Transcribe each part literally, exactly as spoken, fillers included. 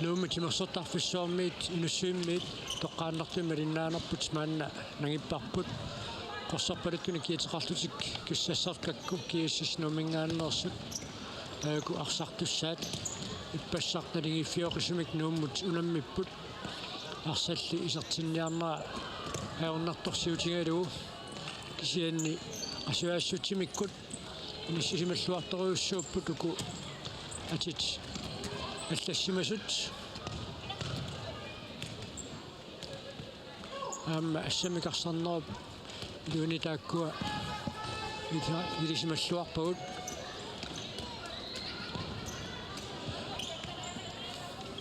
Nuummi timersortarfissuarmiit Inussivimmiit toqqaannartumik malinnaanerput maanna nangipparput. Qorsorpaluttunik kiateqarlutik kissassartakku G S S Nuumminngaanneersut. Aajuku arsartussaat ippassaq naligiiffioqisumik Nuummut unammipput. Arsalli isertinniarnera ajornartorsiutigalugu kisianni qasujaassutsimikkut inissisimalluartorujussuupput uku atit allassimasut. Aamma assammik arsarnerup iluani taakkua ila-, ilisimalluarpagut.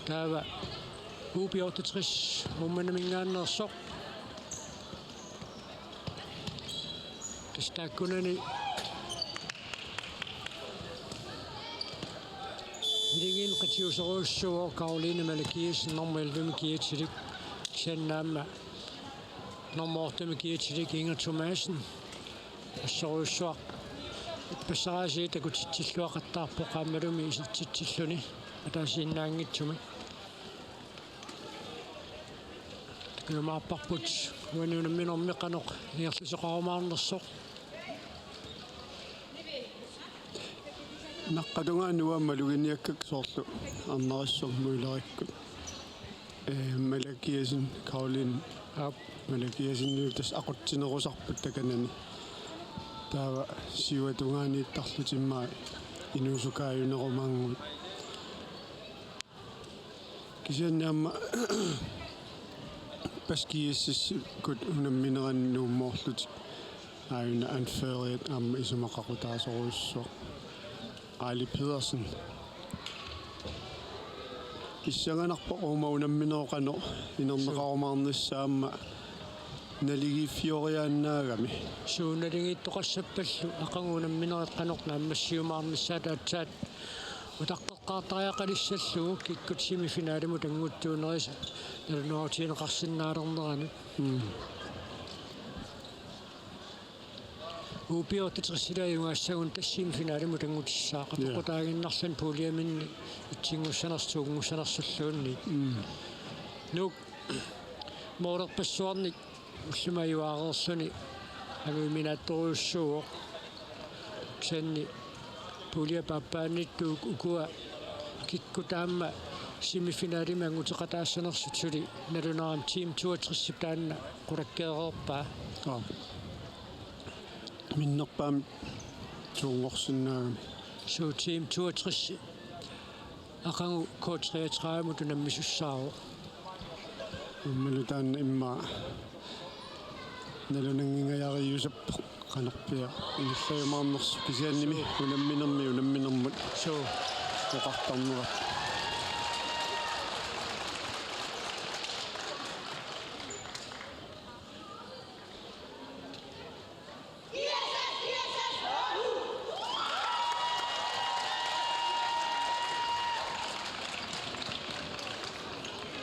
Taava U B otteogtres Uummannaminngaanneersoq. Tassa taakkunani iligiinnaq qitiusorujussuuvoq Karoline Malakiassen nummer elleve-mi kiatilik, kisianni aamma nummer otte-mi kiatilik Inger Thomassen. Assorujussuaq ippassaq aasiit takutitsilluaqattaarpoq aammalumi isertitsilluni ataasiinnaanngitsumik. Takujumaarparput uani unamminermi qanoq ingerlasoqarumaarnersoq. Naqqatungaanut aamma maluginiakkakka soorlu Arnarissut Møllerikkut. Ee, Malakiassen, Karoline. Aap. Malakiassenilu tassa aqutsinerusarput takanani. Taava siuatungaaniittarlutik immaqa inuusukaajunerumaarnagit. Kisianni aamma ippassaq G S S-ikkut unammineranni Nuummoorlutik aajuna anføreriat aamma isumaqaqutaasorujussuaq. Ali Pedersen. Pissanganarpoq uuma unamminerup qanoq inerneqarumaarnissaa aamma naligiiffioriaannaagami. Suu, naligiittoqassappallu aqagu unamminerit qanoq naammassiumaarnissaat aatsaat utaqqeqqaartariaqalissallugu kikkut semifinalimut annguttuunerisa nalunaarutigineqarsinnaalerneranut. Mm. U B otteogtres-ip ajugaassaguni tassa semifinalimut anngutissaaq. Aap. Apeqqutaaginnarluni puljeminni etsinngussanersoq toonngussanersulluunniit. Mm. Nuuk moolerpassuarnik ullumi ajuareerluni angujuminaattorujussuuvoq. Kisianni puljep aappaaniittoq ukua kikkut aamma semifinalimi annguteqataassanersut suli nalunaramik Team toogtres-ip taanna qulakkeereerpaa. Aap. Minnerpaamik tuunngorsinnaagami. Suu, Team toogtres aqagu K treogtredive-mut unammisussaavoq. Aammalu taanna immaqa nalunanngingajariusappoq qanorpiaq ingerlajumaarnersoq kisiannimi. Suu. Unamminermi unamminermut. Suu. Oqartarnerat.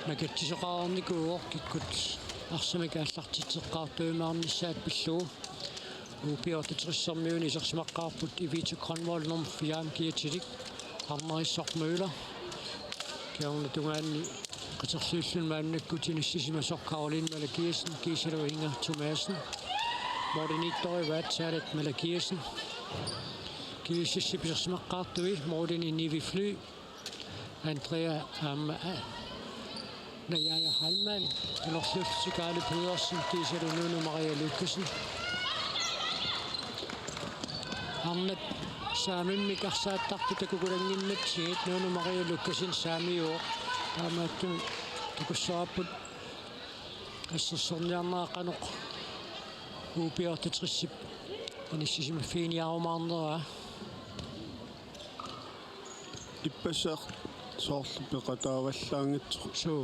Makatsisoqarnikuuvoq kikkut arsamik aallartitseqqaartuimaarnissaat pillugu. U B otteogtres-ermiuni isersimaqqaarput Evita Grønvold nummer fire-mi kiatilik Arnarissaq Møller. Kingorna tungaani qiterliulluni maannakkut inissisimasoq Karoline Malakiassen kiisalu Inger Thomassen. Målimiittut Vaatsalat Malakiassen. G S S-ip isersimaqqaartui målini Nivi Fly. Andrea aamma, aa, Najaja Heilmann. Anorliullutik Kaali Pedersen kiisalu Nunu Maria Lukassen. Arnat saamimmik arsaattartut takukulannginnatsigit Nunu Maria Lukassen saamiuvoq. Taamaattumik takussavarput assersorniarnera qanoq U B otteogtres-ip inissisimaffiginiarumaarneraa. Ippassaq soorlu peqataavallaanngitsoq. Suu.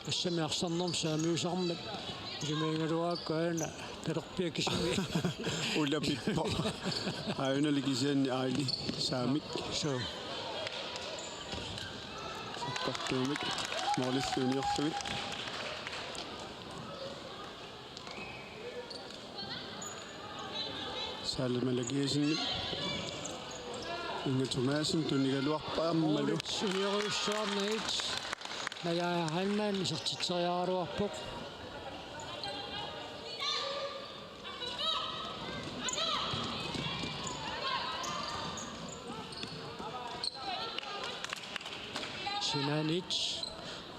Tassami arsarnermi saamiusarmat ilimagigaluarakku aana talerpiaq kisimi. Ulapippoq. Aajunali kisianni aali saamik. Suu. Sakkortuumik målillu uniorlugit. Sally Malakiassenip Inga Thomasen tunigaluarpaa aammalu. Målip uniorujussuarnagit Naja Heilmann isertitseriaraluarpoq. Sinaaniit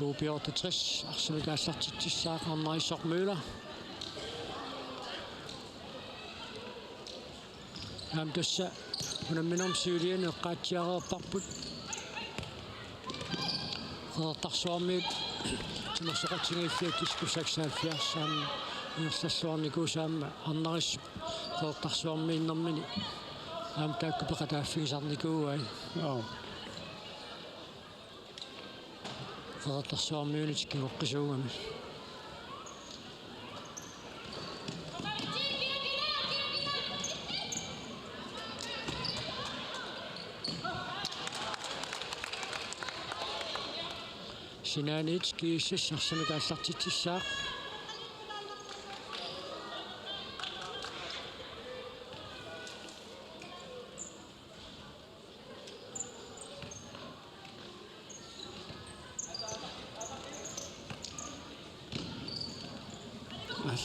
U B otteogtres arsamik aallartitsissaaq Arnarisoq Møller. Aamma tassa unamminermi siuliani eqqaatsiareerparput. Qeqertarsuarmiut timersoqatigiiffiat Diskus seksoghalvfjerds aamma ingerlalluarnikuusut aamma Arnarisup Qeqertarsuarmiinnermini aamma taakku peqataaffigisarnikuuai. Joo. Qeqertarsuarmiunit kingoqqisuugami. Sinaaniit G S S arsamik aallartitsissaaq.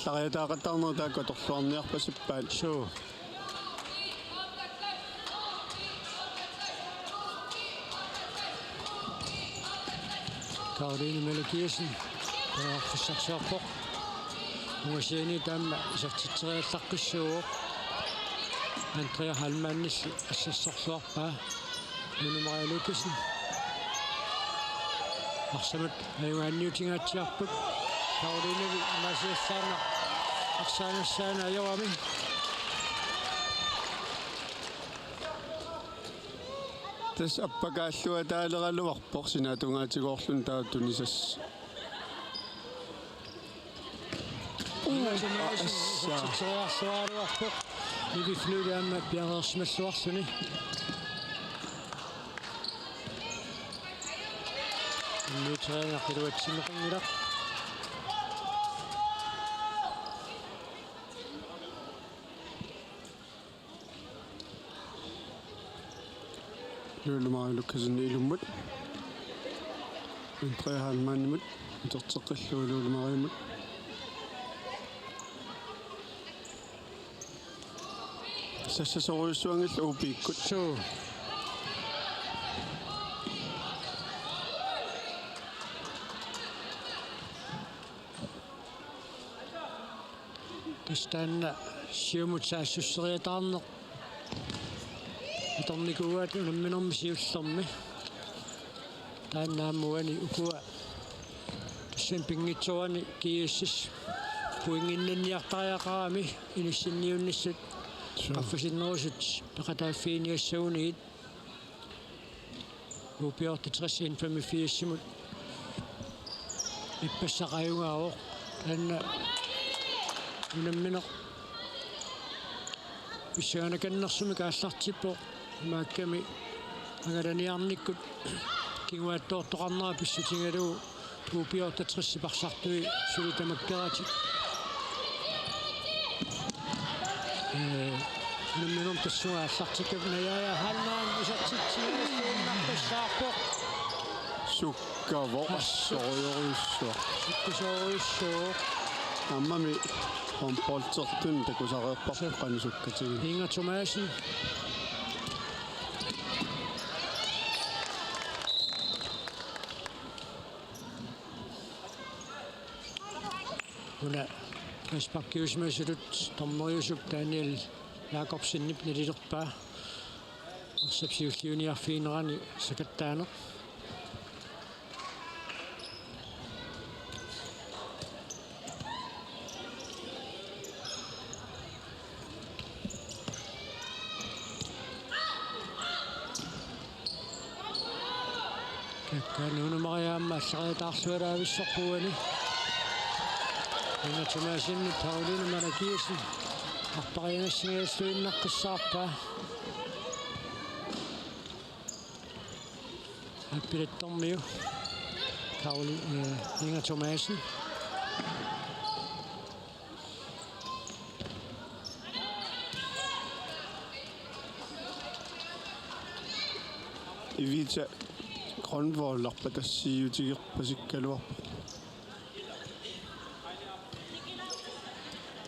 Aallariataaqattaarnerit taakku atorluarniarpasippaat. Suu. Karoline Møller Kielsen periarfissarsiorpoq. Ungasiani taama isertitseriallaqqissuuvoq. Andrea Heilmannilli assersorluarpaa. Nunu Maria Lukassen. Arsamut ajugaanniutigaatsiarput. Karolinemi imaasiassaanna arsaangassaanut ajorami. Tassa appakaalluataaleraluarpoq sinaatungaatigoorluni taava tunisassaq. Uu, assa. Isertitseriarluaraluarpoq. Nivi Flyvdahl aamma piareersimalluarluni. Innuuteriaga qiluatsinneqanngilaq. Lulu Maria Lukassen ilummut. Andrea Heilmannimut. Uterteqqillugu Lulu Mariamut. Sassasorujussuanngillat U B-kkut. Suu. Tassa taanna siumut saassusseriataarneq atornikuugaat unamminermi siullermi. Taanna aamma uani ukua tassani pinngitsoorani G S S pointinninniartariaqarami inissinniunnissat. Suu. Qaffasinnerusut peqataaffiginiassagunigit. U B otteogtres N femogfirs-imut ippassaq ajugaavoq. Taanna unammineq pissanganakannersumik aallartippoq. Imaakkami angalaniarnikkut kinguaattoortoqarnera pissutigalugu U B otteogtres parsartui suli tamakkeratik. Ee, unamminermi tassunga aallartikkavut. Naja Heilmann isertitsiinnartussaarpoq. Sukkavoq, assorujussuaq. Sukkasoorujussuaq. Aammami håndboldertut takusareerparput qanoq sukkatiginersut. Inga Thomasen. Una frisparkiusimasutut dommeriusup Daniel Jakobsenip nalilerpaa. Arsap siulliuniarfiginerani sakattaaneq. Kakkaak Nunu Maria aamma allariataarluaraavissorput uani. Inga Thomasenip Karoline Møller Kielsen arpariagassingajalluinnaqqissaarpaa. Appilattormiu Karoline, eh, Inga Thomasen. Vita Grønvold arpatassiutigerpasikkaluarpoq.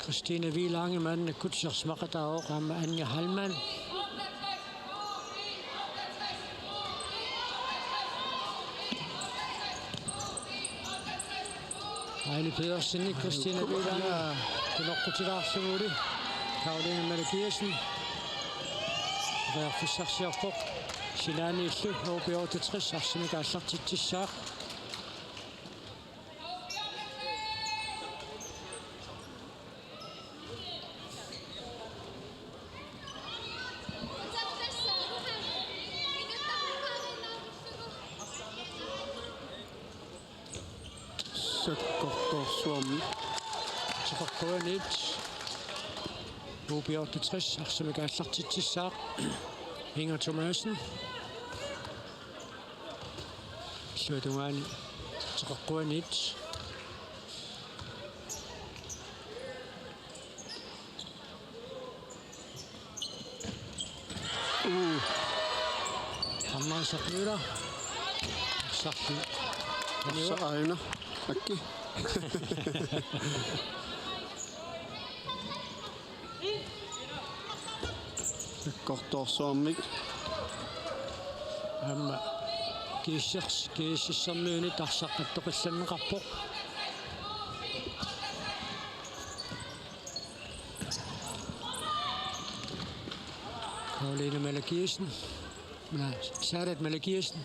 Christina Wielange maannakkut siorsimaqataavoq aamma Anja Heilmann. Aili Pedersen, Christina Wielange, kunoqqutilaarluguli Karoline Malakiassen. Periarfissarsiorpoq sinaaniillu U B otteogtres arsamik aallartitsissaaq. Sakkortoorsuarmik. Teqeqquaniit U B otteogtres arsamik aallartitsissaaq. Inger Thomassen. Illuatungaani Teqeqquaniit. Uu. Ammaasaq Møller. Arsarli. Arsaq aajuna. Akki. Sakkortoorsuarmik. Aamma GSS, GSS-ermiunit arsaq attoqillanneqarpoq. Karoline Malakiassen. Naa, Saarat Malakiassen.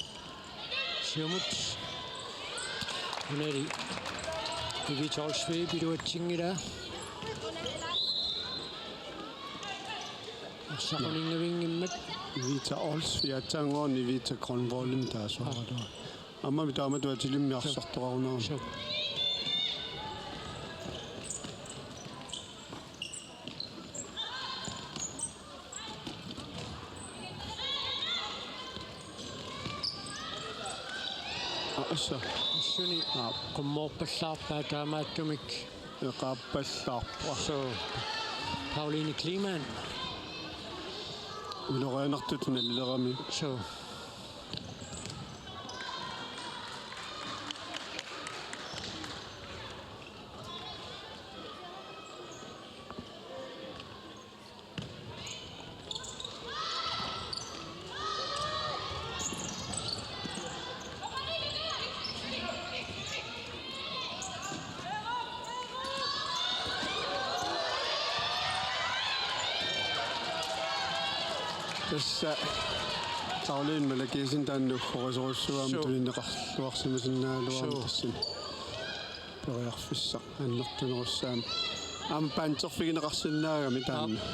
Siumut. Unali Evita Olsvig iluatsinngilaa. Arsaq uninngavinngimmat. Evita Olsvig aatsaannguani Evita Grønvoldimik taasoralugu. Aammami taamatut atilimmik arsartoqarunarami. Suu. Assa. Assuni. Aap. Qummoorpallaarpaa taamaattumik. Eqaappallaarpoq. Suu. Pauline Kleemann. Ulorianartut nalilerami. Suu. Tassa Karoline Malakiassen taanna uggorisorujussuugami. Suu. Tunineqarluarsimasinnaagaluarami. Suu. Tassani. Periarfissaq annertunerussaammat. Aamma panserfigineqarsinnaagami taanna. Aap.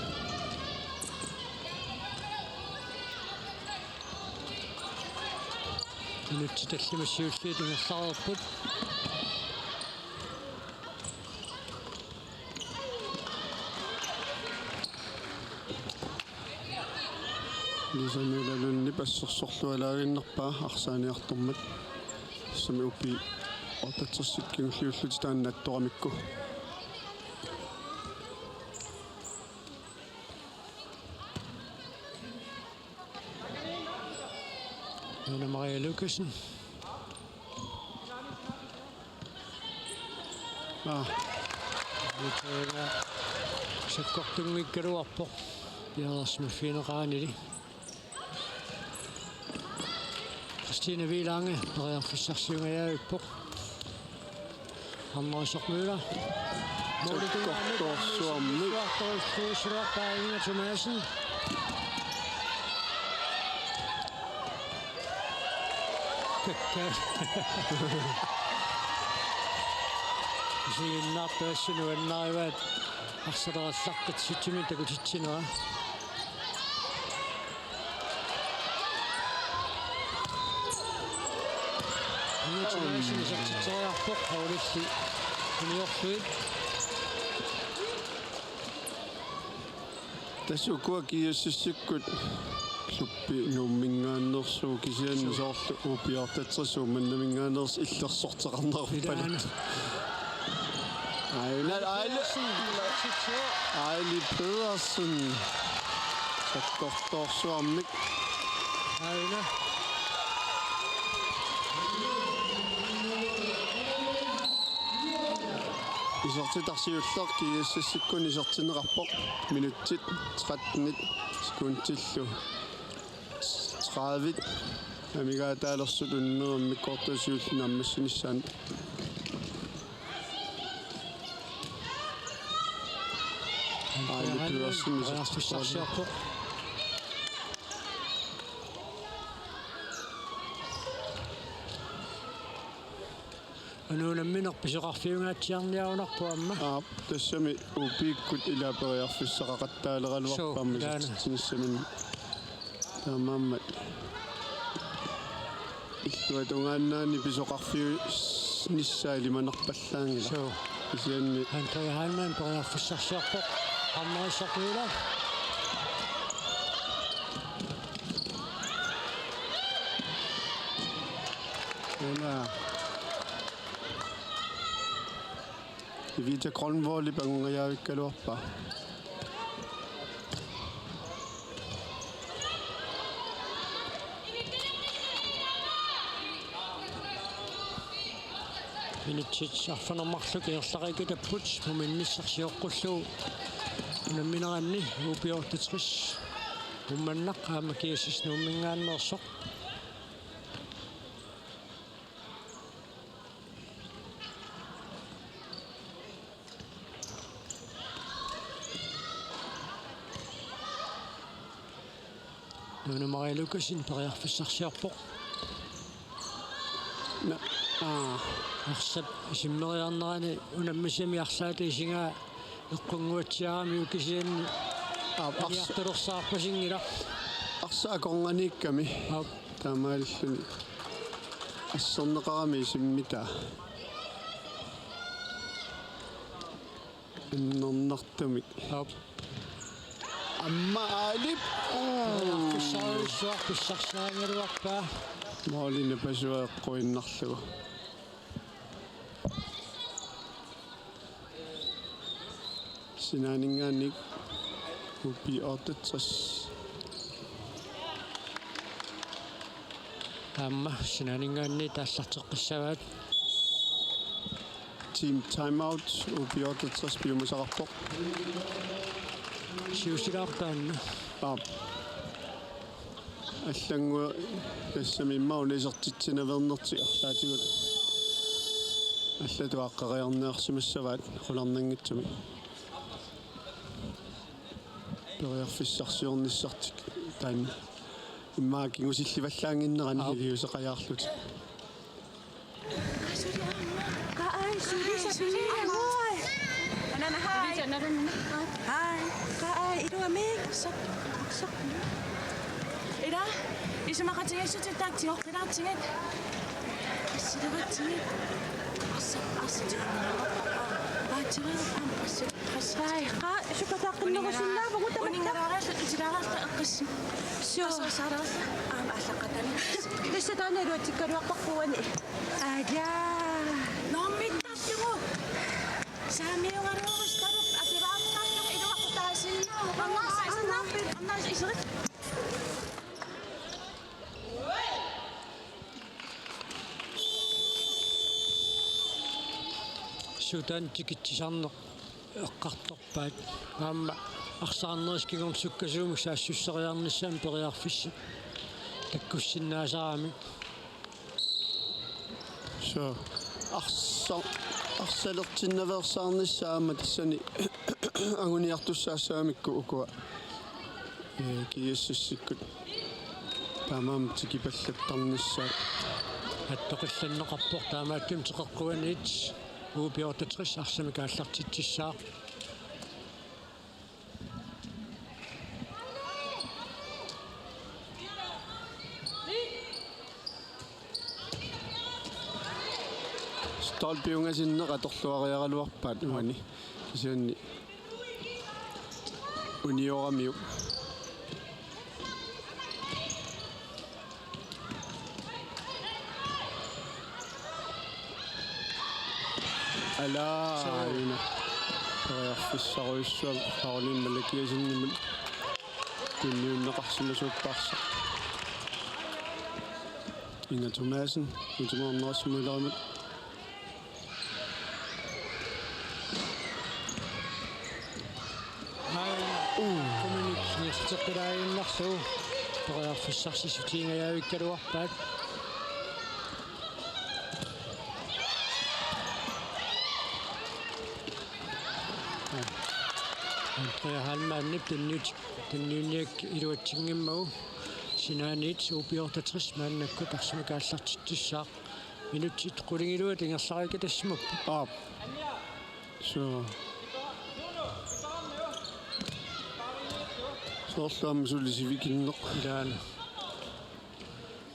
Minutsit tallimat siulliit ingerlareerput. Lisa Møller Lundip assersorlualaaginnarpaa arsaaniartormat. Tassami U B otteogtres kingulliullutik taanna attoramikku. Una Maria Lukassen. Aa. Sakkortunngikkaluarpoq. Piareersimaffigineqaranili. Christina Wielange periarfissarsiungajavippoq. Ammaasaq Møller. Sakkortoorsuarmik. Målituaartorusulluarpaa Inger Thomassen. Kakka. Isiginnaartuassinu annarivaat arsalerallaqqitsitsiminnik takutitsinera. Inger Thomassen isertitseriarpoq, Paulilli uniorlugit. Tassa ukua GSS-ikkut klubbi Nuummingaanneersuuvoq kisianni soorlu U B otteogtres Uummannaminngaanneersoq illersorteqarneruppaluttoq. Ilaana. Aili, Aili. Aili Pedersen. Sakkortoorsuarmik. Aili. Isertitarsiulleq G S S-ikkut isertinneqarpoq. Minutsit tretten sekundillu tredive amigaataalersut unnereermikkoortuusut siulliit naammassinissaat. Aili Pedersen isertittoq. Unammineq pisoqarfiungaatsiarniarunarpoq aamma. Aap, tassami U B-kkut ila periarfissaqaqattaaleraluarput aamma isertitsinissaminnut. Taamaammat illuatungaannaani pisoqarfiunissaa ilimanarpallaanngilaq. Suu. Kisianni Andrea Heilmann periarfissarsiorpoq. Arnerissortuila. Una. Evita Grønvoldip anguniavikkaluarpaa. Minutsit arfineq-marluk ingerlareerikatapput, muminnissaq sioqqullugu unammineranni U B otteogtres Uummannaq aamma G S S Nuumminngaanneersoq. Nunu Maria Lukassen periarfissarsiorpoq. Na-, aa. Arsap isimmeriarnerani unammisami arlaata isigaa eqqunnguatsiaramiuk kisianni Aap, arsa-, aniartulersaarpasinngilaq. Arsaq akornanniikkami. Aap. Taamaalilluni. Asserneqarami isimmitaa. Innernartumik. Aap. Aamma Aalip. Aa. Periarfissarujussuaq pissarsiarigaluarpaa. Måli napasua eqquinnarlugu. Sinaaninngaanniit U B otteogtres. Aamma sinaaninngaanniit aallarteqqissavaat. Team timeout, U B otteogtres piumasaqarpoq. Siusilaartaanna. Aap. Allannguaq tassami immaqa una isertitsinaveernertik arlaatigut allatut aaqqeriarniarsimassavaat qularnanngitsumik. Periarfissarsiornissartik taanna immaqa kingusillivallaannginneranni. Aap. Iliuuseqajaarlutik. Qaa, ai, suli, suli. Anana, hai. Hai. Qaa, ai, iluamik. Sok, sok. Ila, isumaqatigiissutit taakku tigoqqilaartigit. Assilavatsigit. Arsaq, arsaq. Paatiga, aam, arsaq, arsaq. Ai, qaa, sukataaqqinnikusinnaavugut tamatta. Uninngareerasut utilaararta eqqissi. Suu. Arsaq, arsaq. Aam, aallaqqaataani. Tassa taanna iluatsikkaluarparput uani. Aja. Naammittarlugu. Saamiugaluarustalup atugaartarlugu iluaqutaasinnaavugut. Annaas, annaas, annaas iserit. Suut taanna tikitsisarneq eqqartorpaat. Aamma arsaarnerisa kingorna sukkasuumik saassusseriarnissaanut periarfissat takkussinnaasarami. Suu. Arsa-, arsalertinnaveersaarnissaa aamma tassani anguniartussaassagamikku ukua. Ee, G S S-ikkut. Taamaammat tikipallattarnissaat. Attoqillanneqarpoq taamaattumik teqeqquaniit U B otteogtres arsamik aallartitsissaaq. Stolpiungasinneq atorluariaraluarpaat uani. Kisianni unioramiuk. Alaa, suu. Aina. Periarfissarujussuaq Karoline Malakiassenimut tunniunneqarsimasuuppaarsi. Inger Thomassen, Inger Thomassen, Møller. Teqqilaaginnarlugu periarfissarsiutigingajavikkaluarpaat. Andrea Heilmannip tunniut-, tunniunniak iluatsinngimmagu sinaaniit U B otteogtres maannakkut arsamik aallartitsissaaq. Minutsit qulingiluat ingerlareerikka tassimap. Aap. Suu. Soorlu aamma suli sivikinneq. Ilaana.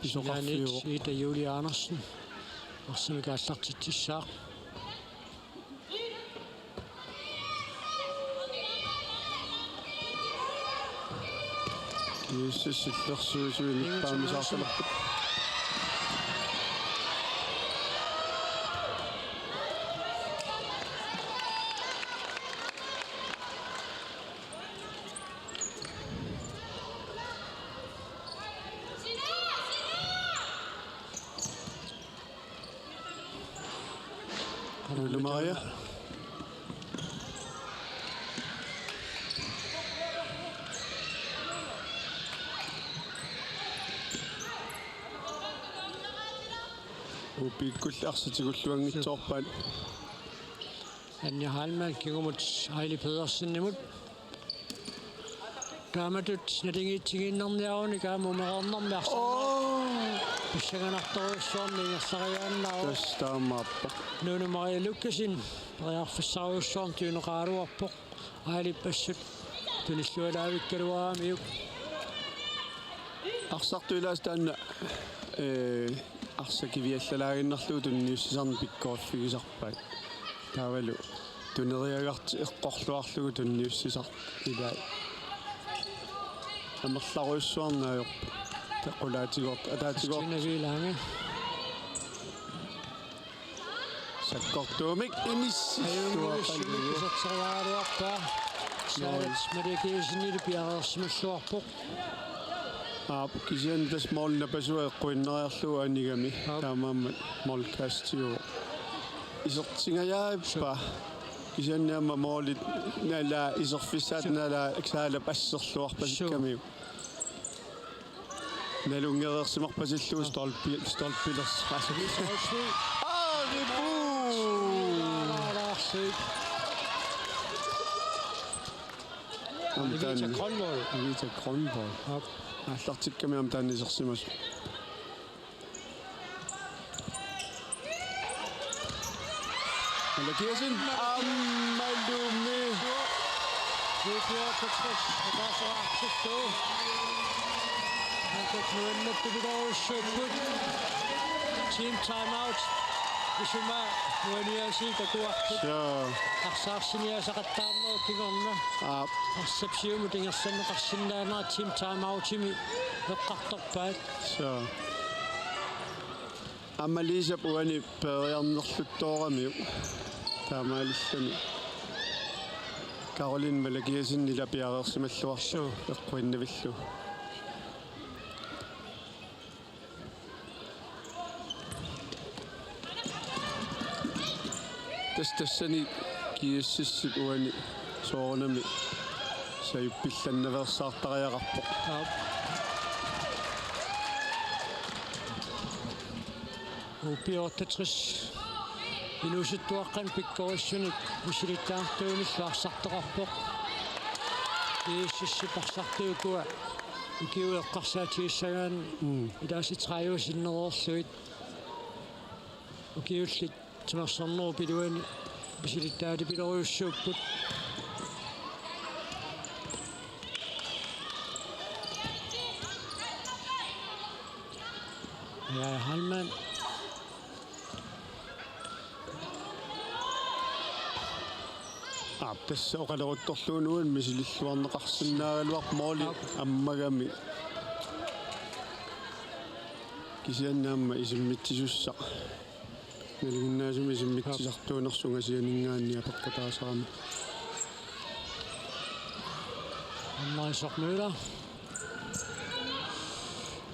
Isoqarfiuvoq. Sinaaniit Ida Julie Andersen arsamik aallartitsissaaq. Yes, sillersuisuinik paamisaartalerput. Ole Maria. U B-kkulli arsaq tigulluanngitsoorpaat. Anja Heilmann kingumut Aili Pedersenimut. Taamatut naligiitsigiinnarniarunik aamma umereernermi arsaq. Oo! Pissanganartorujussuarnik ingerlariaannaavoq. Tassa taamaappoq. Nunu Maria Lukassen periarfissarujussuarnik tunineqaraluarpoq. Ailip assut tunillualaavikkaluaramiuk. Arsartut ilaasa taanna, ee, arsaq kiviallalaaginnarlugu tunniussisarneq pikkoriffigisarpaat. Taavalu tuneriagartik eqqorluarlugu tunniussisartut ilaat. Amerlarujussuarneq ajorput. Taqulaatigoort, ataatigoort. Christina Wielange. Sakkortuumik inissilluaqalugu. Ajunngilaq iserteriaraluarpaa. Saalat Maria Kielsenip piareersimalluarpoq. Aap, kisianni tassa målip napasua eqquinnariarlugu anigami. Aap. Taamaammat målkastiuvoq. Isertingajappaa. Kisianni aamma målit nalaa iserfissaat nalaa Saalap asserluarpasikkamiuk. Nalunngereersimarpasillugu stolpi-, stolpilersoq. Aaripuu! Aamma taanna Evita Grønvold. Evita Grønvold. Aap. Aallartikkami aamma taanna isersimasoq. Ole Kielsen, aammalumi. U B otteogtres, ataasiartillugu. Ankat nuannattupilorujussuupput. Team timeout. Isuma uaniaasiit takuarput. Suu. Arsaarsinnaaneqattaarnerup kingorna. Aap. Arsap siumut ingerlanneqarsinnaanera team timeoutimi eqqartorpaat. Suu. Aamma Liisap uani peeriarnerluttooramiuk. Taamaalilluni Karoline Malakiasen ila piareersimalluarpoq. Suu. Eqquinnarlugu. Tassa tassani G S S-ip uani soorunami sajuppillannaveersaartariaqarpoq. Aap. U B otteogtres inuusuttuaqqanik pikkorissunik misilittagartuunillu arsartoqarpoq. G S S-ip arsartut ukua ukiut eqqarsaatigissagaanni, mm, ilaasa tredive sinnereerlugit. Ukiullit timersornerup iluani misilittaatipilorujussuupput. Ja, Heilmann. Aap, tassa oqaleruttorlugu uani misililluarneqarsinnaagaluarpoq måli. Aap. Ammagami. Kisianni aamma isimmitsisussaq. Nalinginnaasumik isimmitsisartuunersoq Ungasianinngaanniit apeqqutaasarami. Anna Isak Møller.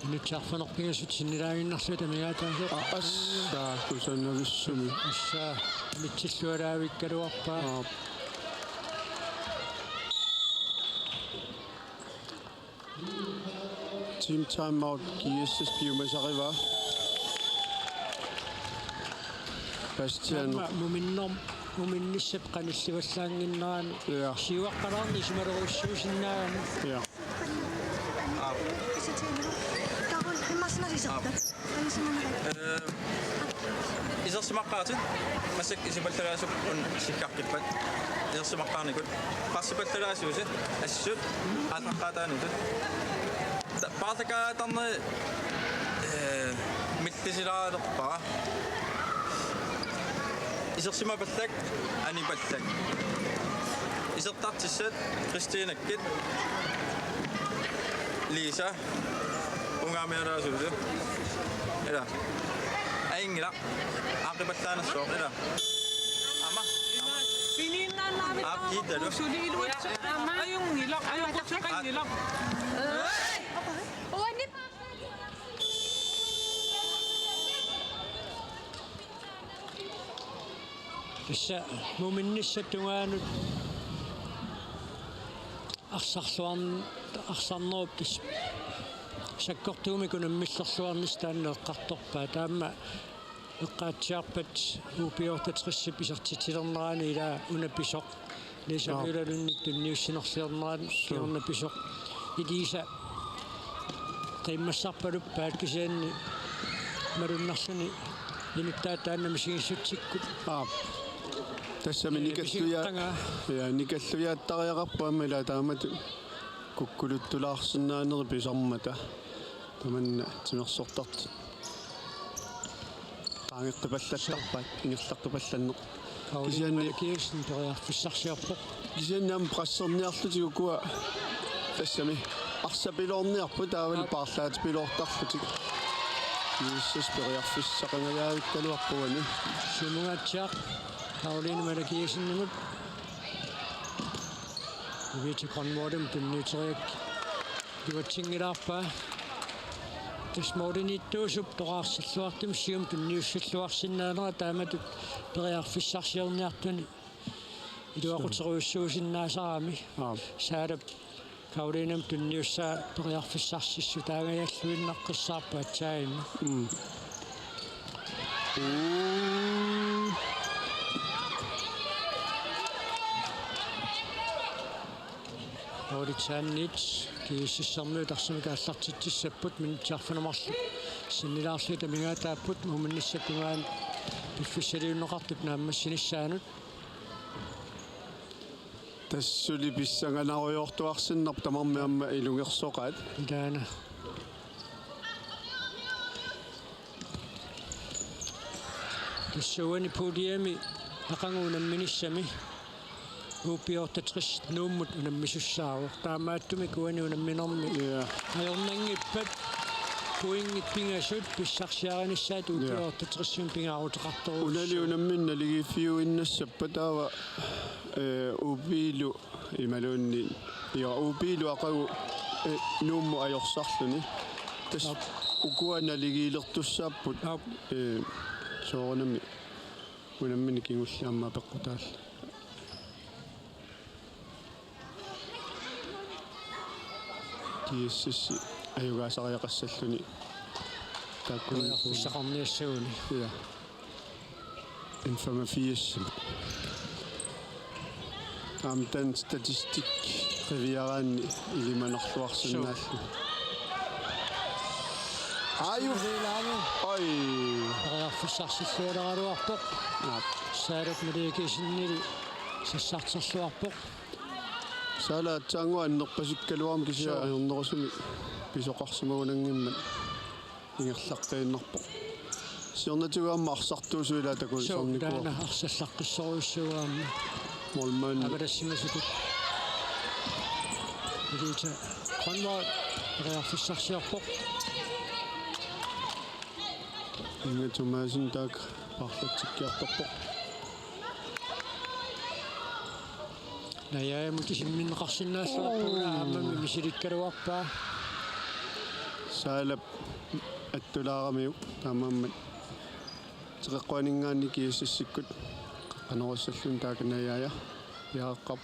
Minutsit arfineq-pingasut sinnilaaginnarlugu amigaataasoq. Aa, tassa kusanavissumik. Tassa mitsillualaavikkaluarpaa. Aap. Team timeout, G S S piumasarivaa. Bastian. Aamma muminnerm-, muminnissap qanillivallaannginnerani. Ja. Siuaqqalaarneq isumalerujussuusinnaagami. Ja. Ee, isersimaqqaatit, massakkut isipallalaasukkut una sikkaqqippat. Isersimaqqaarnikut. Qarsipallalaasuusi, assut, aallaqqaataanitut. Ta-, paarlakaatarneri, ee, millisilaalerpara. Isersimapallak, anipallak. Isertartissat, Kristinakkit, Lisa, ungaamialaasuusi. Ila. Ajunngilaq. Aaqqipallaanersoq, ila. Aamma. Aap, kiittalu. Suli iluatsi. Ajunngilaq, ajoquteqanngilaq. Tassa muminnissap tungaanut arsarluarn-, arsarnerup tassa sakkortuumik unammillerluarnissaq taanna eqqartorpaat. Taama eqqaatsiarpat U B otteogtresip isertitsilernerani ilaa una pisoq. Lisa Møller Lundip tunniussinerliornerani kingorna pisoq. Elisa qiimmassarpaluppaat kisianni malunnarluni inuttaat taanna misigissutsikkut. Aap. Tassami ee, nikallujaa-, misigeqqagaa. Ja, nikallujaattariaqarpoq aamma ilaa taamatut kukkuluttulaarsinnaaneri pisarmata. Tamanna timersortartut. Qaangeqqipallattarpaat, ingerlaqqipallanneq. Karoline Kisianni Malakiassen periarfissarsiorpoq. Kisianni aamma presserniarlutik ukua tassami arsapiloorniarput taavalu paarlaatipiloortarlutik. G S S periarfissaqangajaavikkaluarpoq uani. Siumungaatsiaq Karoline Malakiassenimut. Uviti Grønvoldimut tunniuteriak. Iluatsinngilaarpaa. Tassa målimiittuusup toqqaarsilluartumik siumut tunniussilluarsinnaanera taamatut periarfissarsiorniartuni iluaquterujussuusinnaasarami. Aap. Saalap Karolinep tunniussaa periarfissarsissutaangajalluinnaqqissaarpoq aatsaannguaq. Mm. Uu. Oritsaannit G S S-ermiut arsamik aallartitsissapput, minutsit arfineq-marluk sinnilaarlugit amigaataapput, muminnissap tungaanut piffissaliunneqartut naammassinissaanut. Tassa suli pissanganarujoortuarsinnarpoq tamarmik aamma ilungersoqaat. Ilaana. Tassa uani puljemi aqagu unamminissami U B otteogtres Nuummut unammisussaavoq. Taamaattumik uani unamminermi Ja. ajornanngippat pointit pingasut pissarsiarinissaat Ja. U B otteogtresimi pingaaruteqartorujussuuvoq. Unali unammineq naligiiffiuinnassappat taava, ee, U B-lu imaluunniit, ja, U B-lu aqagu, ee, Nuummut ajorsarluni. Tassa Aap. ukua naligiilertussaapput. Aap. Ee, soorunami unammineq kingulleq aamma apeqqutaallugu. G S S ajugaasariaqassalluni. Taakkununnga periarfissaqarniassaguni. Ja. N femogfirs. Aamma taanna statistik qiviaraanni ilimanarluarsinnaallugu. Suu. Aaju. Oj. Periarfissarsillualeraluarpoq. Aap. Saalap Malakiassenili sassarterluarpoq. Saala aatsaannguaq annerpasikkaluarmat kisianni Suu. ajornerusumik pisoqarsimagunanngimmat ingerlaqqiinnarpoq. Siornatigut aamma arsartuusuilaa takuisarnikuuvoq. Suu, taanna arsallaqqissorujussuuvoq aamma. Målmand. Avalassimasutut. Elisa Grønvold periarfissarsiorpoq. Inga Thomassen taakku paarlatsikkiartorpoq. Najaajamut isimminneqarsinnaalluarpaa, uu, aammami misilikkaluarpaa. Saalap attulaaramiuk taamaammat teqeqquaninngaanniit G S S-ikkut qaqqanorussalluni taakku Najaaja piareqqaarpoq.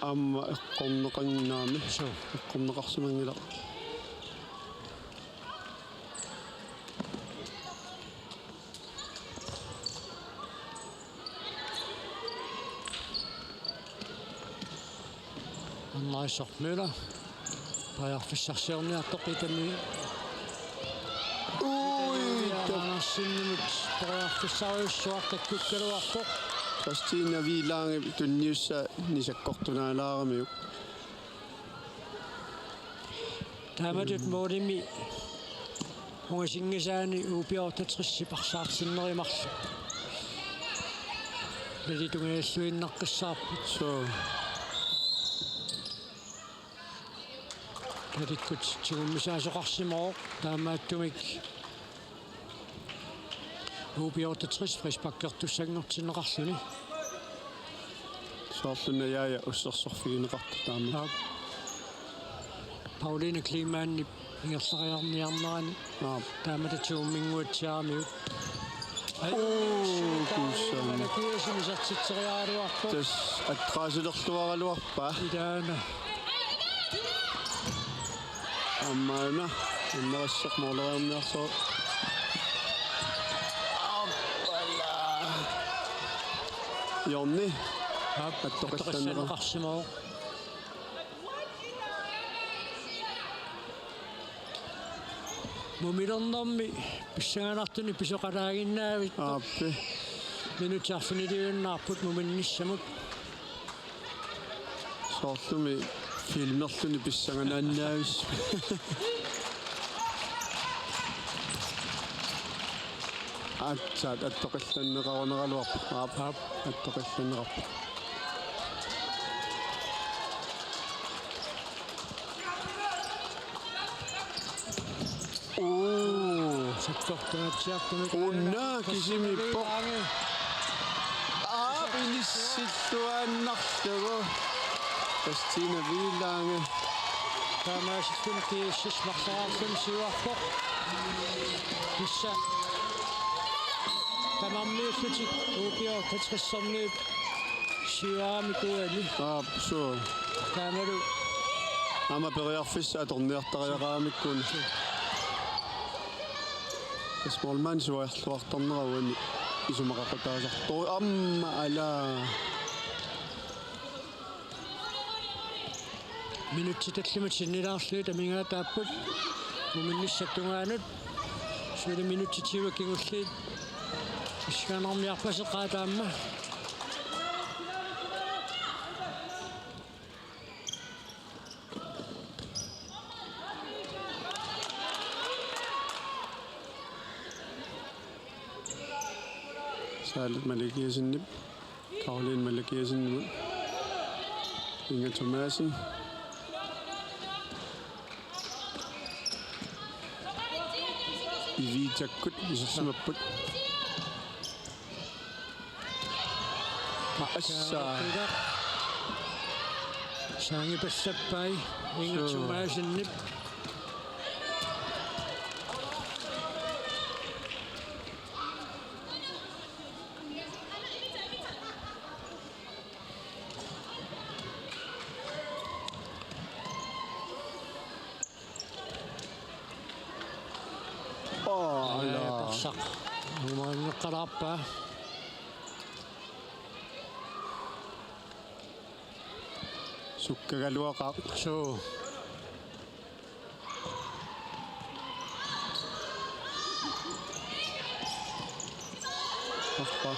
Aamma eqqorneqanngilaq. Suu. Eqqorneqarsimanngilaq. Annaissormiula. Periarfissarsiorniartoq itami. Ui, ta- Andersenimut periarfissarujussuaq takkukkaluarpoq. Christina Wielange tunniussaa nisakkortunaalaaramiuk. Taamatut målimi ungasinngisaani U B otteogtres arsaartinnerit marluk nalitungaalluinnaqqissaarput. Suu. Nalikkut tigummisaasoqarsimavoq, taamaattumik U B otteogtres frisparkertussanngortinneqarluni. Soorlu Najaaja ussersorfigineqartoq taama. Aap. Pauline Kleemann ingerlariarniarnerani. Aap. Taamatut tigumminnguatsiaramiuk. Uu, kuussaana. Malakiasen isertitseriaraluarpoq. Tassa atqaasilerluaraluarpaa. Ilaana. Aamma una innerissoq mooleriarniarsoq. Appala. Jonny. Aap, attoqissanneqa-, attoqissanneqarsimavoq. Mumilernermi pissanganartunik pisoqalaaginnaavit. Aappi. Minutsit arfiniliinnarput muminnissamut. Soorlumi filmerluni pissanganaannaavissi. Aatsaat attoqillanneqarunaraluarpoq. Aap. Aap. Attoqillanneqarpoq. Uu. Sakkortunatsiartumik. Una kisimippoq. Aap, inissilluaannarlugu. Christina Wielange. Taamaasilluni G S S marloriarluni siuarpoq. Tassa tamarmiullutik U B otteogtresermiut siuaramik uani. Aap, suu. Taamalu. Aamma periarfissat atorniartariaqaramikkuni. Tassa målmandi suajarluartarnera uani isumaqaqutaasartoq. Aamma ala. Minutsit tallimat sinnilaarlugit amigaataapput. Muminnissap tungaanut. Suli minutsit tyve kingulliit. Pissanganarmiarpaseqaat aamma. Saalit Malakiasenip, Karoline Malakiasenimut, Inga Thomassen. Ivitakkut isersimapput. Assa. Saangi passappai Inga Thomassenip. Aa, ala. Tassaq. Umaanneqqalaarpaa. Sukkagaluaqaaq. Suu. Ahpa.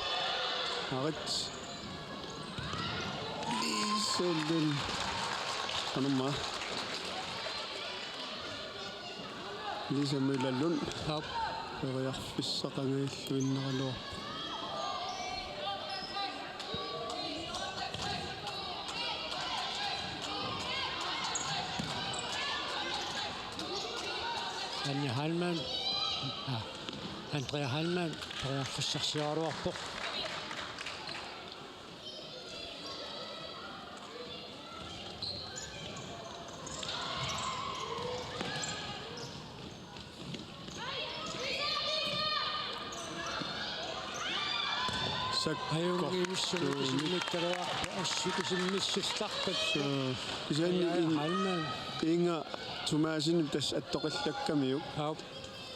Arit. Iisallun. Anumma. Lisa Møller Lund. Aap. Periarfissaqanngilluinnaraluarpoq. Anja Heilmann. Ah. Andrea Heilmann. Periarfissarsiaraluarpoq. Sakkortuumik. Ajunngivissumik kisimmikkaluarpoq, assut kisimmissillarpakka. Suu. Kisianni Aja in-, Halman. Inga Thomassen tassa attoqillakkamiuk. Aap.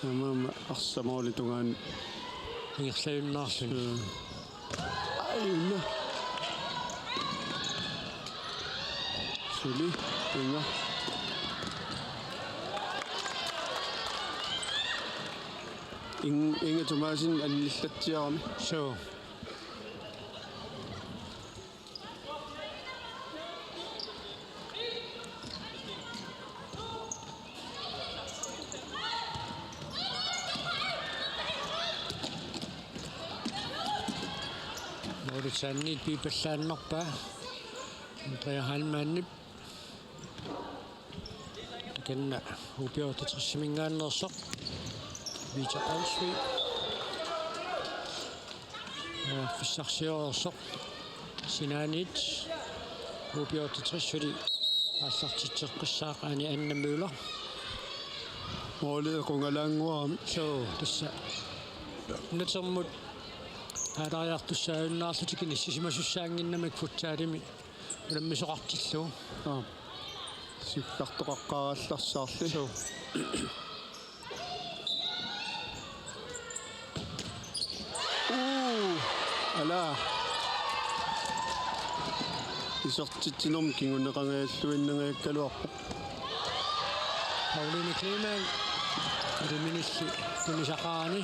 Taamaammat arsaq målip tungaanut ingerlajunnaarluni. Suu. Ai, una. Suli, Inga. In-, Inga Thomassen annillatsiarami. Suu. Målip saanniit piipallaannarpaa Andrea Heilmannip. Takanna U B otteogtresiminngaanneersoq. Vita Olsvig. Periarfissarsioreersoq. Sinaaniit. U B otteogtres suli aallartitseqqissaaq Ane Anna Møller. Målip equngalaannguarami. Suu, tassa. Natermut aalariartussaajunnaarlutik inissisimasussaannginnamik futsalimi unammisoqartillugu. Aa. Sikkartoqaqqaarallarsaarli. Suu. Uu, ala. Isertitsinermi kinguneqangajalluinnangajakkaluarpoq. Pauline Kleemann. Iliminilli tunisaqarani.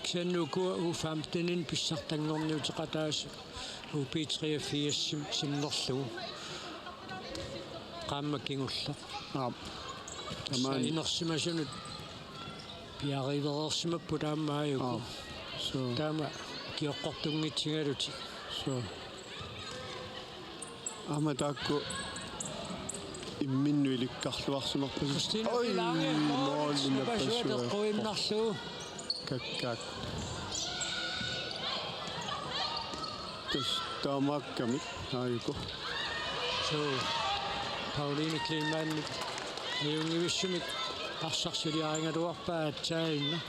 Kisianni ukua U femten pissartanngorniuteqataasut U B treogfirs sim-, sinnerlugu. Qaammat kingulleq. Aap. Tassa tamaan inersimasunut piareereersimapput aamma aajuku. Aap. Suu. Taama kioqqortunngitsigalutik. Suu. Aamma taakku imminnut ilikkarluarsimarpasippoq. Kristina Oj, Pilange, måli måli napassuaq. Napassuaq toqqinnarlugu. Kakkaak. Tassa taamaakkamik aajuku. Suu. Pauline Kleemann. Ajunngivissumik arsaq suliarigaluarpaa aatsaannguaq.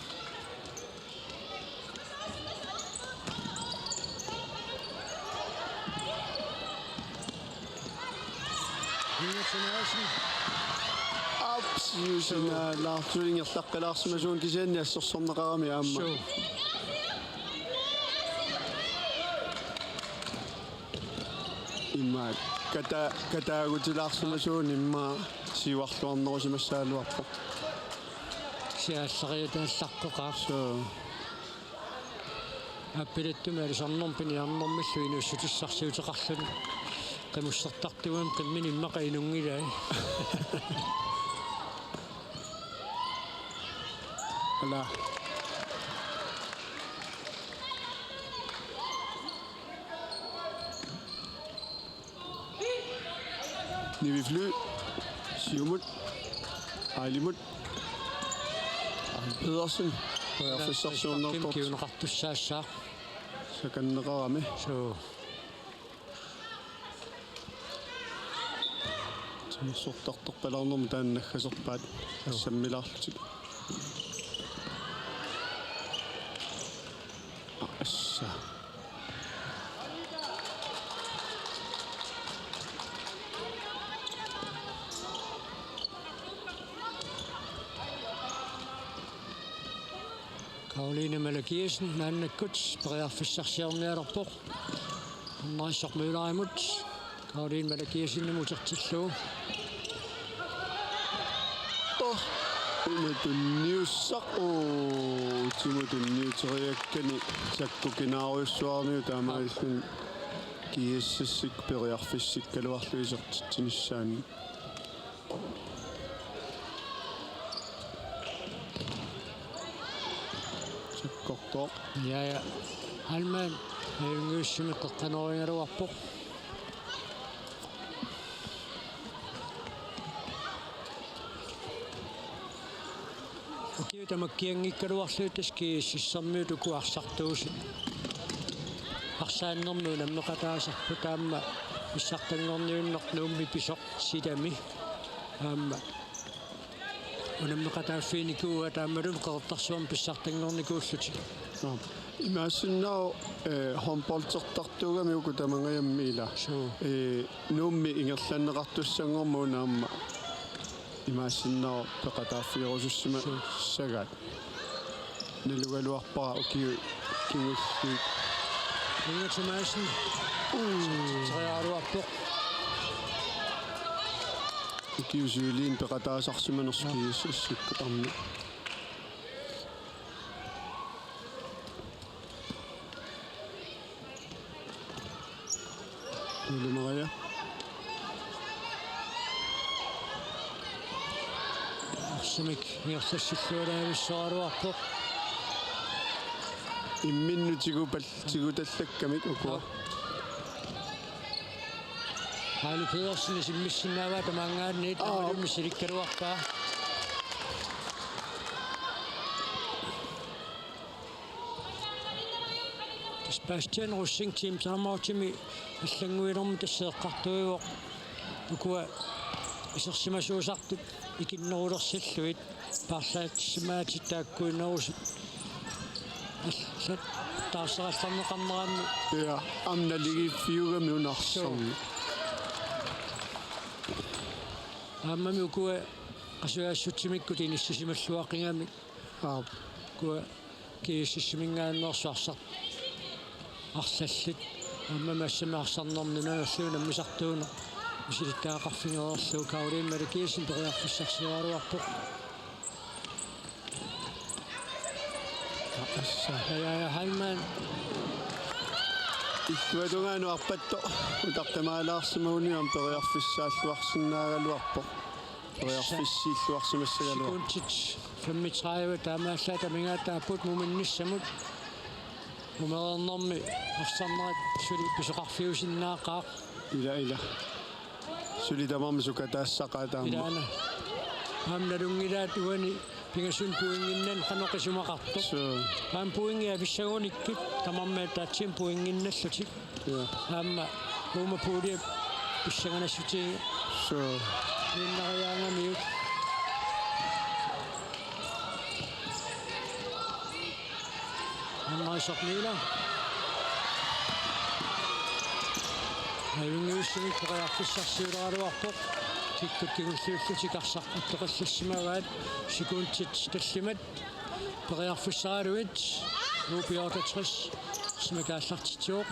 Aap, siusinaalaarlugu ingerlaqqilaarsimasuuvoq kisianni assersorneqarami aamma. Suu. Immaqa kata-, kataagutilaarsimasuuvoq immaqa siuarluarnerusimassagaluarpoq. Siaallariataallaqquqaaq. Suu. Appilattumi aalisarnermi piniarnermillu inuussutissarsiuteqarluni qimussertartuugami qimmini immaqa inunngilai. Ala. Nivi Fly. Siumut. Ailimut. Aili Pedersen. Periarfissarsiornerpoq. Kiuneqartussaassaaq. Sakanneqarami. Suu. Timersortartorpallaarnermut taanna naggaserpaat. Suu. Sammilaarlutik. Assa. Karoline Malakiassen maannakkut periarfissarsiornialerpoq. Arnarisoq Møllerimut. Karoline Malakiassenimut utertillugu. Oh, una tunniussaq. Oo, utima tunniuteriakkani sakkukinaarujussuarniu taamaalilluni G S S-ikkut periarfissikkaluarlugit isertitsinissaanni. Sakkortooq. Ja, ja. Heilmann, ajunngivissumik qeqqanorigaluarpoq. Ukiut tamakkianngikkaluarlugit tassa G S S-ermiut uku arsartuusut arsaannermi unammeqataasarput, aamma pissartanngorniunneq Nuummi pisoq silami aamma unammeqataaffiginikuuaat aammalumi Qeqertarsuarmi pissartanngornikuullutik. Nå. Imaassinnaavoq, eh, håndboldertartuugami uku tamangajammik ila. Suu. Eh, Nuummi ingerlanneqartussanngormat una aamma imaassinnaavoq peqataaffigerusussimassagaat. Nalugaluarpara ukiut kingulliit. Inga Thomassen. Uu. Teriaraluarpoq. Ukiut siuliini peqataasarsimanersoq G S S-ikkut aamma. Ole Maria. Arsamik ingerlassilluaraavissoraluarpoq. Imminnut tigupal-, tigutallakkamik ukua. Aali Pedersen isimmissinnaavaa tamaanngaanniit. Aa. Aammalumi silikkaluarpaa. Sebastian Rosing timeoutimi allannguinermi tassa eqqartuivoq. Ukua isersimasuusartut ikinnerulersillugit paarlaatissimagatik taakkuinnerusut allat taarserallarneqarneranni. Ja, aamma naligiiffiugami una arsarneq. Suu. Aammami ukua qasujaassutsimikkut inissisimalluaqigami. Aap. Ukua G S S-iminngaanneersut arsaq arlallit. Aammami assammik arsarnermi nunanut nammisartuuneq misilittagaqarfigereerlugu Karoline Malik Kielsen periarfissarsioraluarpoq. Assa. Ja, ja, ja, Heilmann. Illuatungaanut arpattoq utaqqimaalaarsimaguni aamma periarfissaalluarsinnaagaluarpoq. Periarfissiilluarsimassagaluaq. Sekundit femogtredive taamaallaat amigaataapput muminnissamut. Mumereernermi arsarnerat suli pisoqarfiusinnaaqaaq. Ila, ila. Suli tamarmi sukataassaqaat aamma. Ilaana. Aamma nalunngilaat uani pingasunut pointinnani qanoq isumaqartoq. Suu. Aamma pointit avissagunikkit tamarmik ataatsimik pointinnallutik. Ja. Aamma uuma puulia pissanganassutigit. Suu. Innariaangamiuk. Anna Isaac Møller. Ajunngivissumik periarfissarsiuleraluarpoq. Kikkut kingulliullutik arsaq attoqqallassimavaat. Sekundit tallimat. Periarfissaraluit U B otteogtres arsamik aallartitsivoq.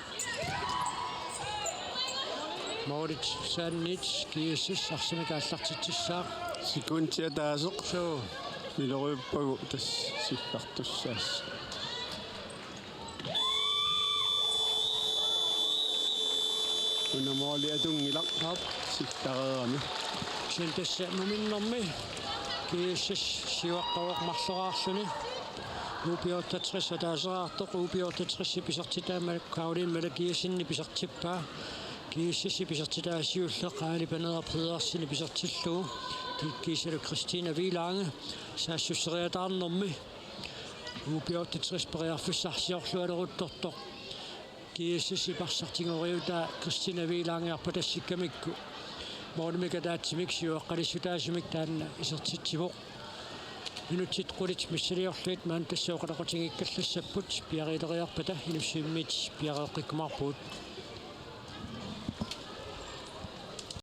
Målit saanniit G S S arsamik aallartitsissaaq. Sekundit ataaseq. Suu. Miloriuppagu tassa sillartussaassaq. Una måli atunngilaq. Aap. Sillareerami. Kisianni tassa muminnermi G S S siuaqqavoq marloraarluni. U B otteogtres ataaseraartoq, U B otteogtres-ip isertitaa Karoline Malik Kielsenip isertippaa. G S S-ip isertitaa siulleq Aali Paneeraq Pedersenip isertillugu. Kiisalu Christina Wielange saassusseriataarnermi. U B otteogtres periarfissarsiorlualeruttortoq. G S S-ip arsaq tigoriutaa Christina Wielange arpatassikkamikku. Målimik ataatsimik siuaqqalissutaasumik taanna isertitsivoq. Minutsit qulit missiliorlugit maanna tassa oqaloqatigiikkallassapput piareeriarpata Inussivimmiit piareeqqikkumaarpugut.